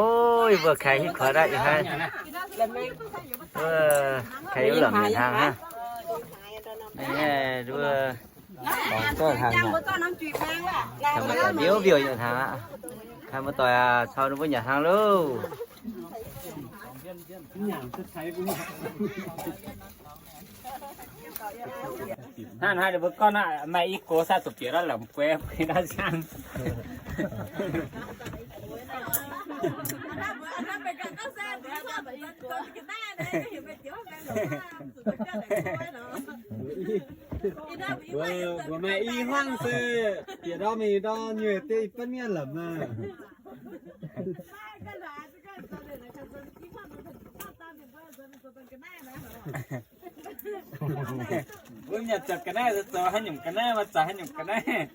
Ov, yie mbuo kaix hitv kuotv aqv, ih hnoi. Kaix yiem lomc nyanc hnaangx hnangv. Mbuo dorngc zorqv hnaangx nyanc, mbuo dorngc mbiouv mbiouh nyanc hnaangx aqv. Kaix muoz-doic aac, caux ninh mbuo nyanc hnaangx loh. Hnangv naaiv ninh mbuo gorngv aqv, maaih i gox saah zuqc bieqc ndau lamz gueix, bieqc ndau siang. Mbuo, mbuo maaih i hmuangv se bieqc ndau mingh ndau nyei deix i benv mienh lamz maah. Mbuo nyanc zoux ga'naaiv, zoux haaix nyungc ga'naaiv, maaih zoux haaix nyungc ga'naaiv.